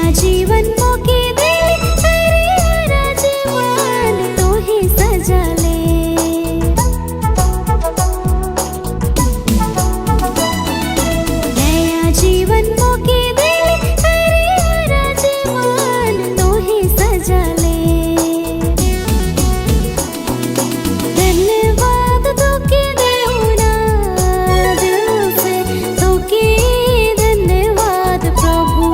नया जीवन मोके देले, हरियर जीवन तोहे सजले। नया जीवन मोके देले, हरियर जीवन तोहे सजले। धन्यवाद तोके देऊ ना दिल से, तोके धन्यवाद प्रभु।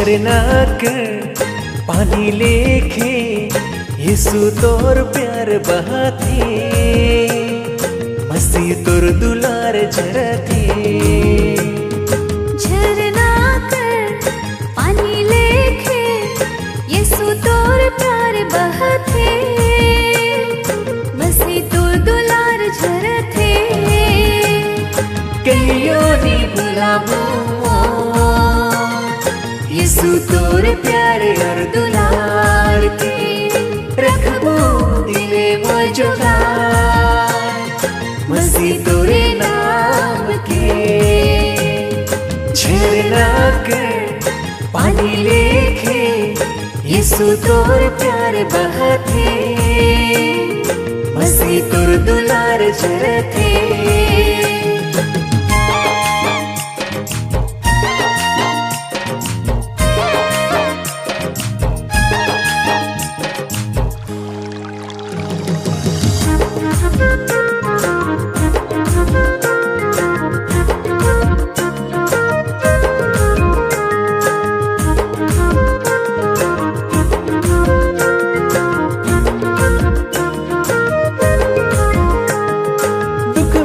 झरना कर पानी लेखे यीशु तोर प्यार बहाथे, मसीह तोर दुलार झरथे। झरना कर पानी लेखे यीशु तोर प्यार बहाथे, मसीह तोर दुलार झरथे। कहियो नी भुलाबो यीशु तोर प्यार और दुलार के, रखबो दिले मोर जोगार मसीह तोरे नाम के। झरना कर पानी लेखे यीशु तोर प्यार बहाथे, मसीह तोर दुलार झरथे।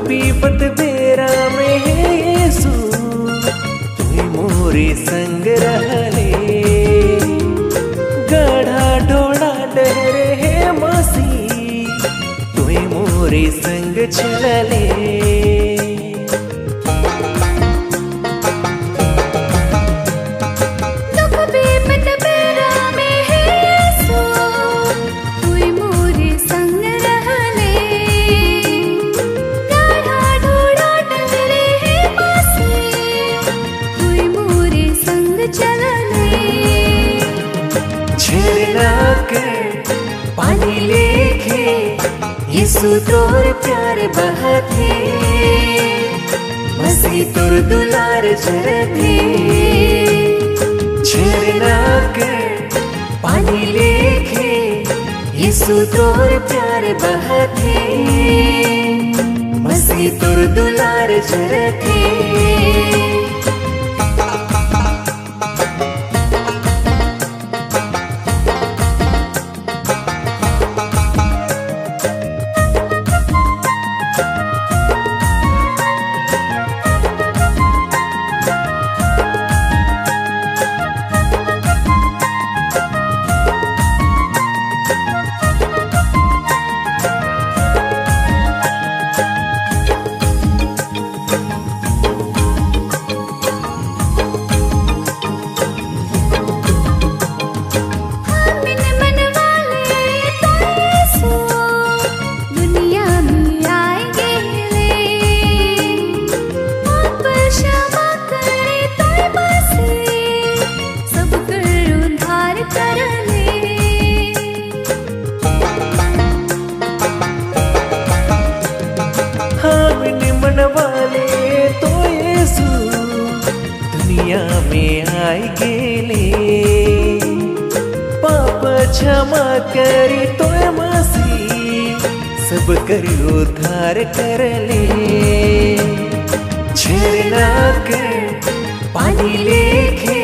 विपत बेरा में हे यीशु तुई मोरे संग रहले, गढ़ा ढोड़ा डहरे हे मसीह तुई मोरे संग चलले। दुख विपत बेरा में हे यीशु तुई मोरे संग रहले, झरना कर पानी लेखे यीशु तोर प्यार बहाथे, मसीह तोर दुलार झरथे। झरना कर पानी लेखे यीशु तोर प्यार बहाथे, मसीह तोर दुलार झरथे। दुनिया में आए गेले, पाप क्षमा करी तो मसीह सब कर उद्धार कर ले। झरना कर पानी लेखे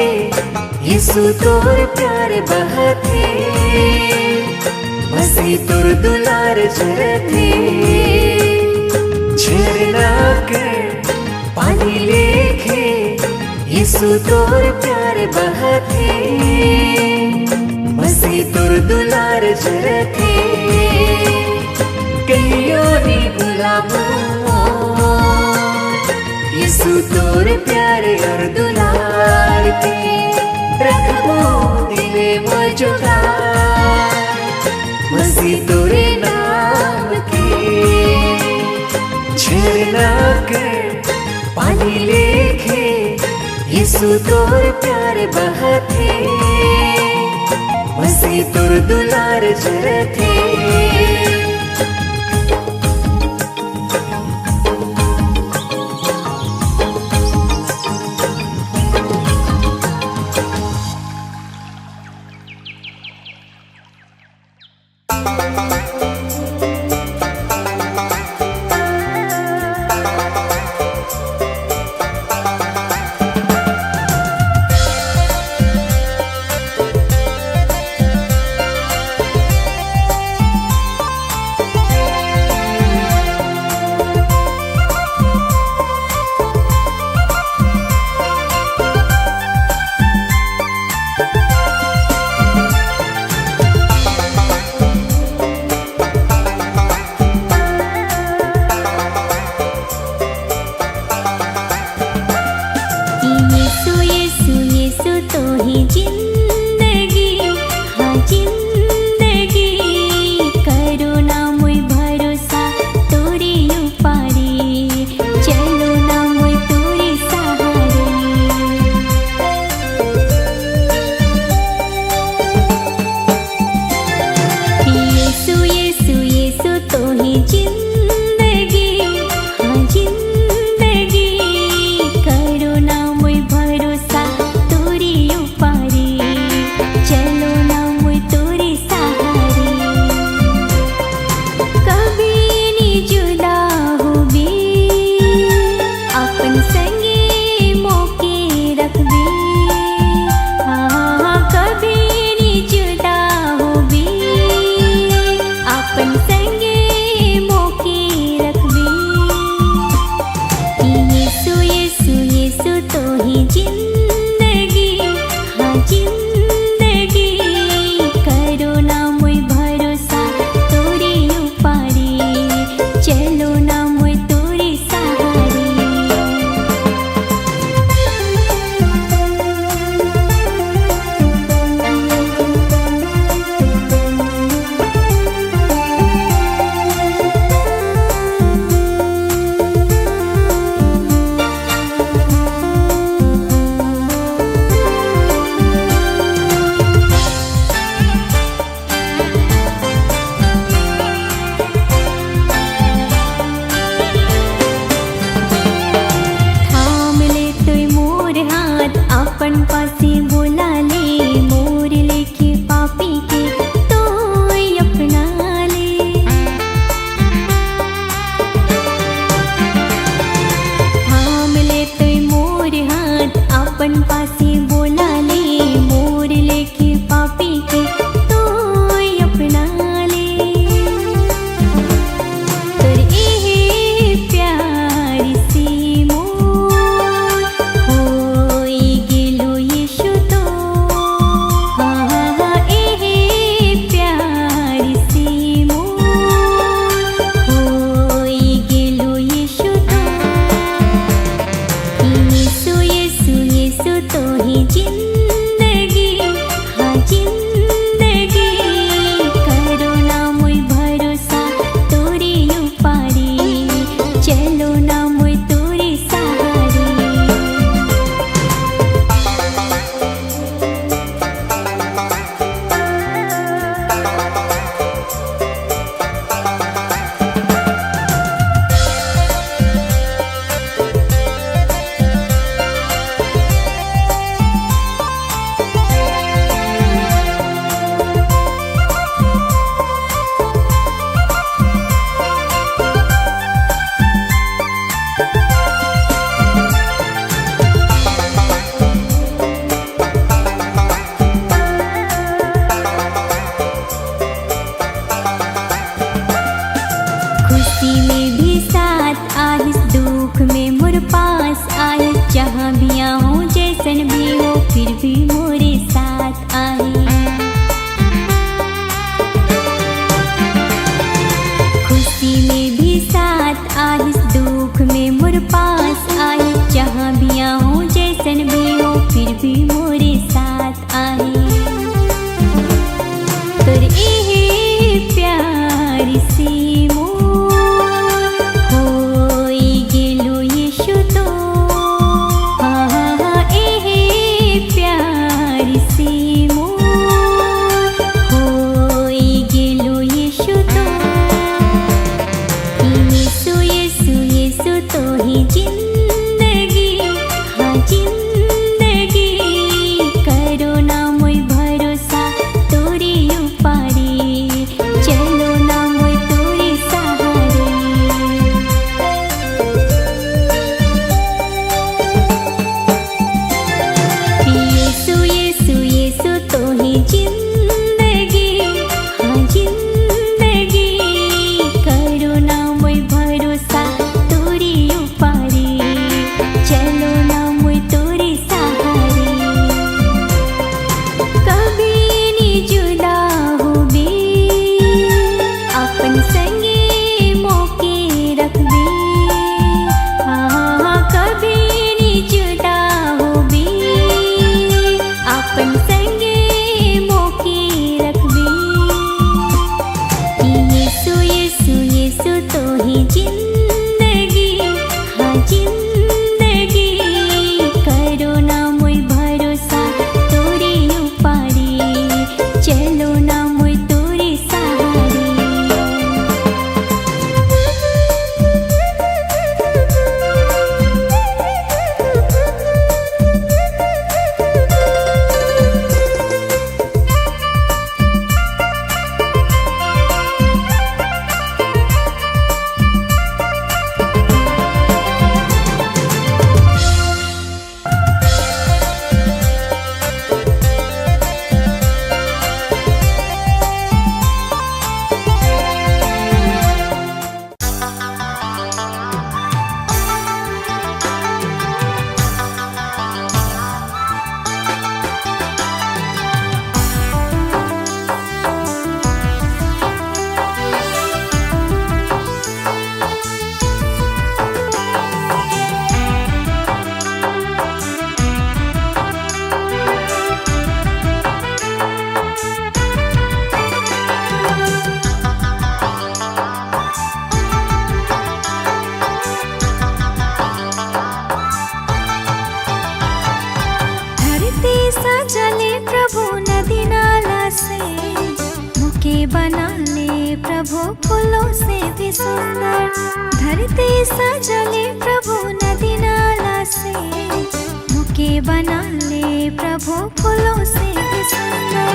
यीशु तोर प्यार बहाथे, मसीह तोर दुलार झरथे। झरना कर पानी लेखे यीशु तोर प्यार बहाथे, मसीह तोर दुलार झरथे। कहियो नी भुलाबो यीशु तोर प्यार और दुलार के, रखबो दिले मोर जोगार मसीह तोरे नाम के। झरना कर पानी लेखे यीशु तोर प्यार बहाथे, मसीह तोर दुलार झरथे। से मोर होई गेलो यीशु तो। हाँ एहे प्यार से मोर होई गेलो यीशु तो। यीशु यीशु यीशु तो ही जिंदगी, हाँ जिंदगी। करो ना मोय भरोसा तोरे उपारे, चलो ना मोय तोरे सहारे। खुशी में भी साथ आहिस, दुख में मोर पास आहिस। जहाँ भी आऊँ जैसन भी हो फिर भी मोरे साथ आए। खुशी में भी साथ आहिस, दुख में मोर पास आहिस। जहाँ भी आऊँ जैसन भी हो फिर भी मोरे साथ आए। तोर एहे प्यार से मोर होई गेलो यीशु तो। हाँ एहे प्यार से मोर होई गेलो यीशु तो। यीशु यीशु यीशु तो ही जिंदगी, हाँ जिंदगी। करो ना मोय भरोसा तोरे उपारे, चलो ना मोय तोरे सहारे। यीशु यीशु यीशु तो ही जिंदगी, हाँ जिंदगी। करो ना मोय भरोसा तोरे उपारे, चलो ना मोय तोरे सहारे। कभी नी जुदा होबे, अपन संगे मोके रखबे। हाँ कभी नी जुदा होबे, अपन संगे मोके रखबे। यीशु यीशु यीशु तो ही जिंदगी, हाँ जिंदगी। करो ना मोय भरोसा तोरे उपारे, चलो ना मोय तोरे सहारे। धरती सजले प्रभु नदी नाला से, मुके बना ले प्रभु फूलों से भी सुंदर। धरती सजले प्रभु नदी नाला से, मुके बना ले प्रभु फूलों से भी सुंदर।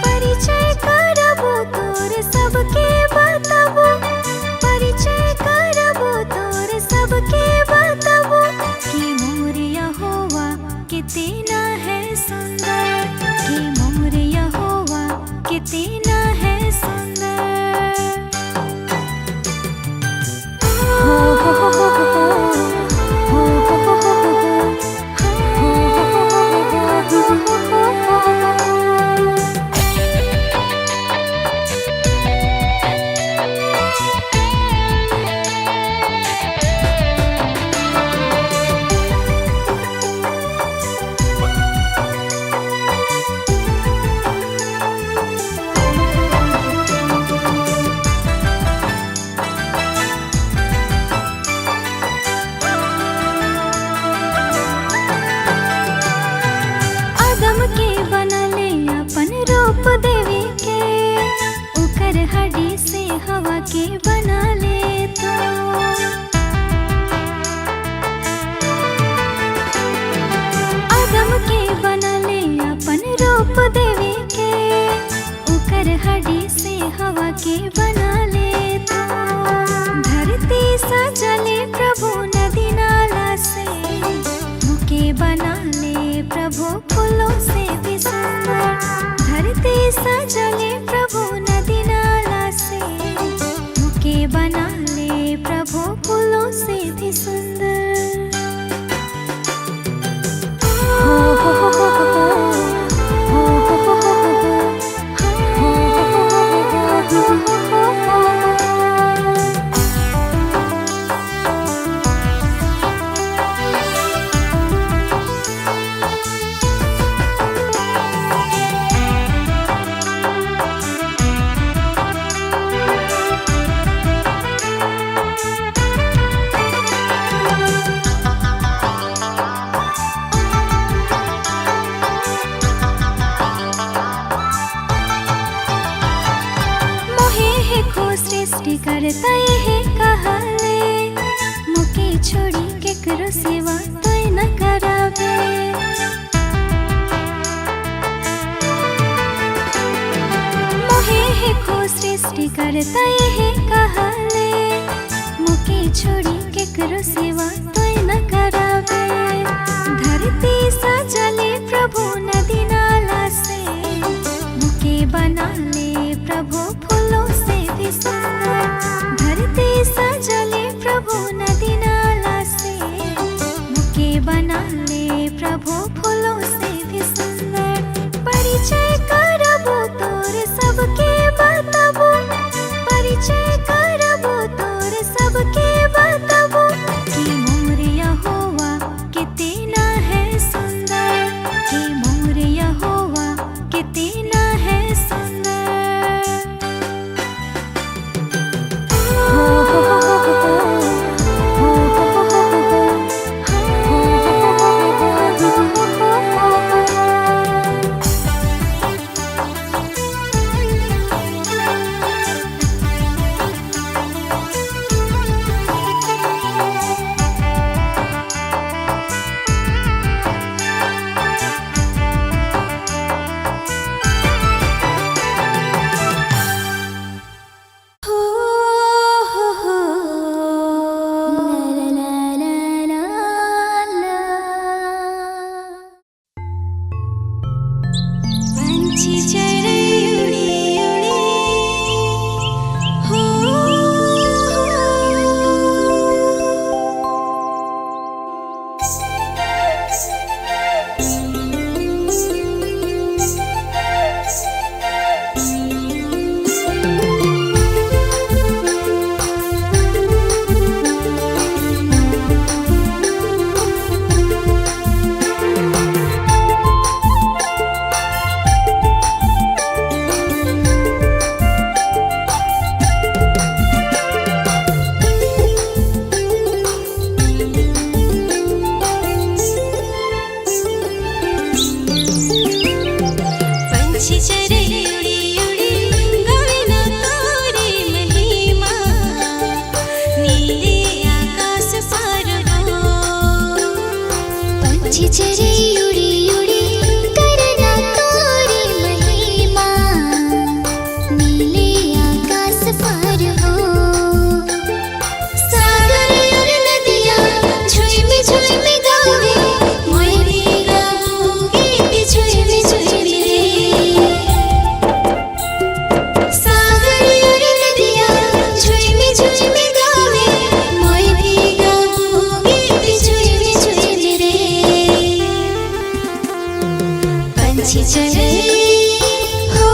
परिचय करबो तोर सबके बताबो, परिचय करबो तोर सबके बताबो कि मोर यहोवा कितना है सुंदर, कि मोर यहोवा कितना है सुंदर। हो हो हो हो हो। के बना ले तो। आदम के बना ले अपन रूप देवे के, उकर हड्डी से हवा के बना ले तो। धरती सजले प्रभु नदी नाला से, मुके बना ले प्रभु फूलों से भी सुंदर। धरती सजले प्रभु नदी नाला से, मुके बना ले प्रभु फूलों से भी सुंदर। हो हो हो हो हो हो हो हो हो हो हो। मोहे हे खो सृष्टि करता है कहले, मुके छोड़ी केकरो सेवा तोय न करावे। मोहे हे खो सृष्टि करता है कहले, मुके छोड़ी केकरो सेवा तोय न करावे। धरती सजले प्रभु नदी नाला से, मुके बना ले प्रभु फूलों से भी सुंदर। धरती सजले प्रभु नदी नाला से, मुके बना ले प्रभु फूलों से भी सुंदर। परिचय करबो तोर सबके बताबो, परिचय करबो तोर सबके बताबो, कि मोर यहोवा कितना है सुंदर, कि मोर यहोवा कितना है सुंदर। हो हो हो हो हो हो हो हो हो हो हो। हो हो हो ला ला ला ला ला। पंछी चढ़े उड़ी उड़ी हो। पंछी चढ़े उड़ी उड़ी गावे ना तोरी महिमा, नीले आकाश पार हो। पंछी चरे उड़ी उड़ी करना तोरी महिमा, नीले आकाश पार हो। सागर और नदिया झूम झूम गावे, मैं भी गाऊं गीत झूम झूम रे। सागर और नदिया झूम झूम गावे, मैं भी गाऊं गीत झूम झूम रे। पंछी चढ़े हो।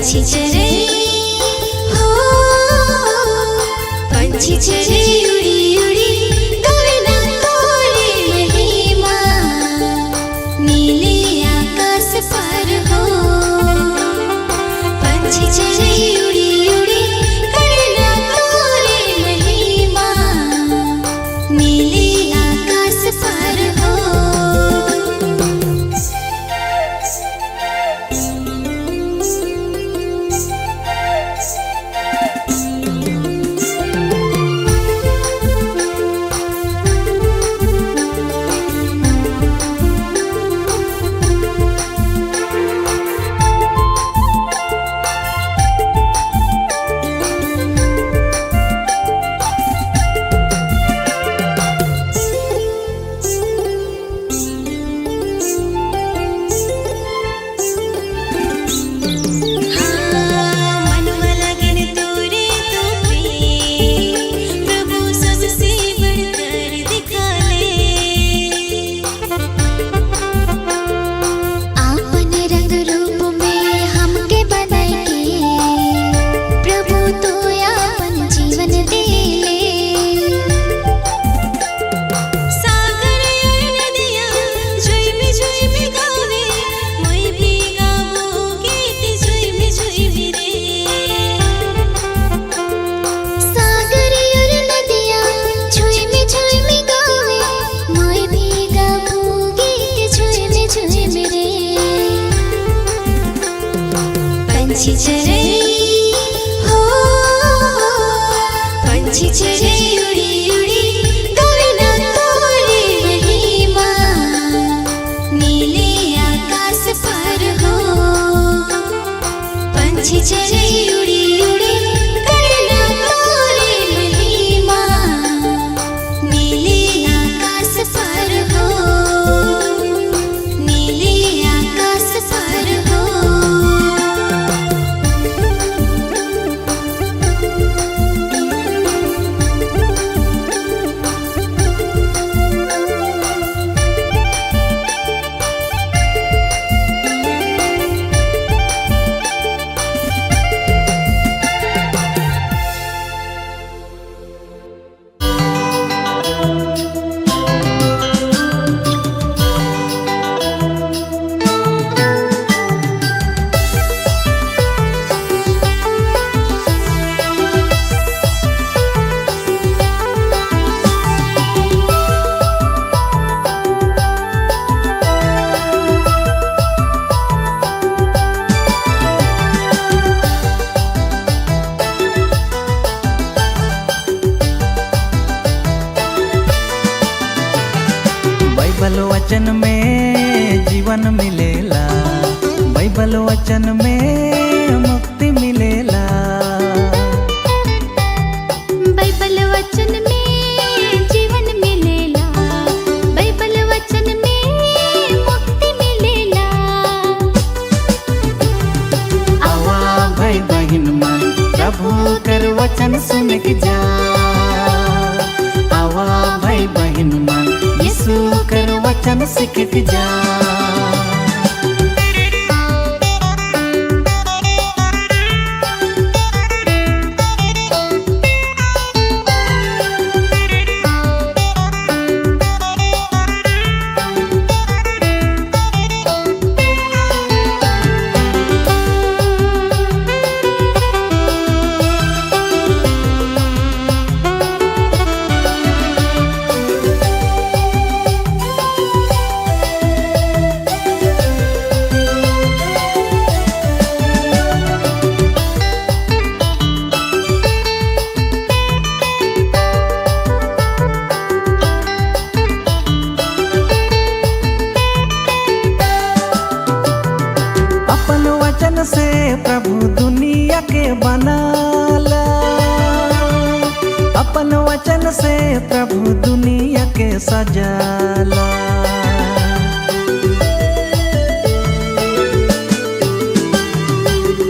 पंछी चरे हो, पंछी चरे उड़ी उड़ी गावेला तोरे महिमा नीले आकाश पर हो। पंछी चरे उड़ी उड़ी गावेला तोरे महिमा नीले आकाश पर हो। मनवा लगन तोरे तो प्रभु सबसे बढ़कर दिखा ले। आपन रंग रूप में हमके बनाई के प्रभु तो आपन जीवन दे ले। सागर और नदिया झुइमी झुइमी गावे, मैं भी गावो गीत झुइमी झुइमी रे। सागर और नदिया झुइमी झुइमी गावे, मैं भी गावो गीत झुइमी झुइमी रे। पंछी चरे हो, पंछी चरे उड़ी उड़ी गावेला तोरे महिमा नीले आकाश पर हो। पंछी चरे उड़ी उड़ी गावेला तोरे महिमा नीले आकाश पर हो, नीले आकाश पर हो। बाइबल वचन में जीवन मिलेला, बाइबल वचन में मुक्ति मिलेला। बाइबल वचन में जीवन मिलेला, बाइबल वचन में मुक्ति मिलेला। आवा भाई बहिन मन प्रभु कर वचन सुन के जा। आवा भाई बहिन मन यीशु कर वचन सीख के जा। अपन वचन से प्रभु दुनिया के बनाला, अपन वचन से प्रभु दुनिया के सजाला।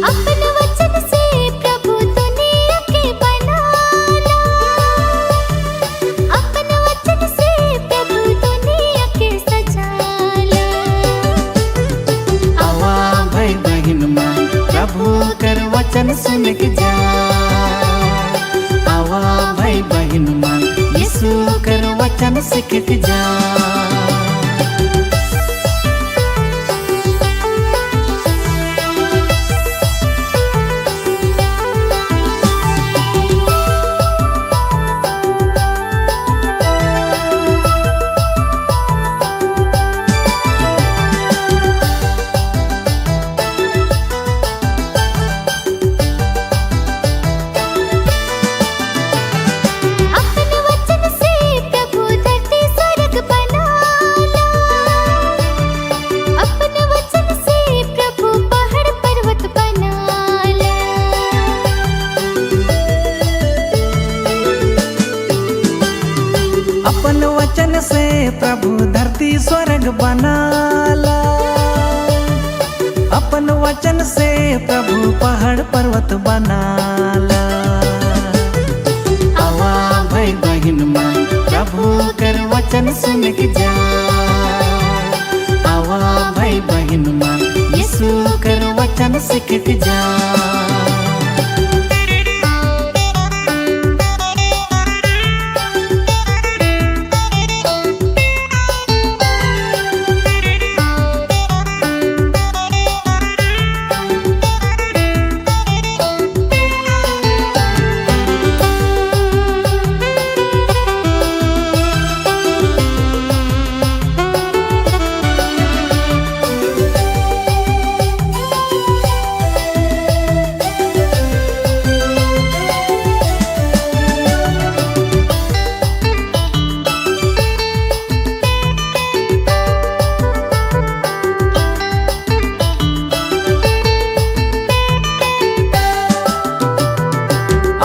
अपन वचन से प्रभु दुनिया के बनाला, अपन वचन से प्रभु दुनिया के सजाला। आवा भाई बहिन मन प्रभु कर बनाला। अपन वचन से प्रभु पहाड़ पर्वत बनाला। आवा भाई बहिन मन प्रभु कर वचन सुन के जा। आवा भाई बहिन मन यीशु कर वचन सीख के जा।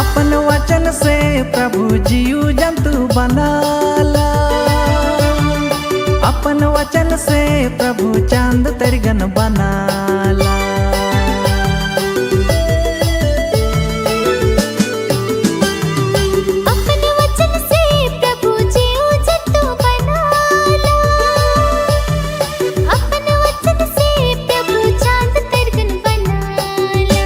अपन वचन से प्रभु जीव जंतु बनाला। अपन वचन से प्रभु चांद तरिगन बनाला। अपन वचन से प्रभु जीव जंतु बनाला। अपन वचन से प्रभु चांद तरगन बनाला।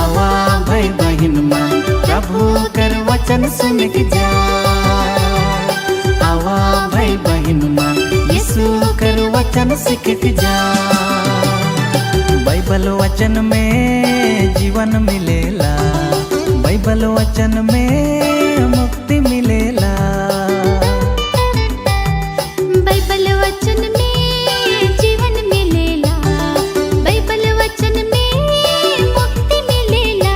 आवा भाई बहिन मन प्रभु कर वचन सुन के जा। आवा भाई बहिन मन यीशु कर वचन सीख के जा। बाइबल वचन में जीवन मिलेला। बाइबल वचन में मुक्ति मिलेला। बाइबल वचन में जीवन मिलेला। बाइबल वचन में मुक्ति मिलेला।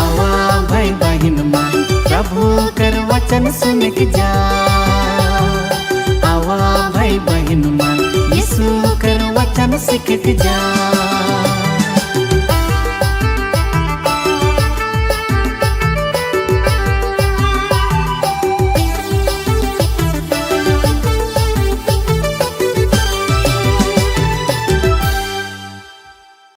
आवा भाई बहिन मन प्रभु कर वचन सुन के जा। आवा भाई बहिन मन यीशु कर वचन सीख के जा।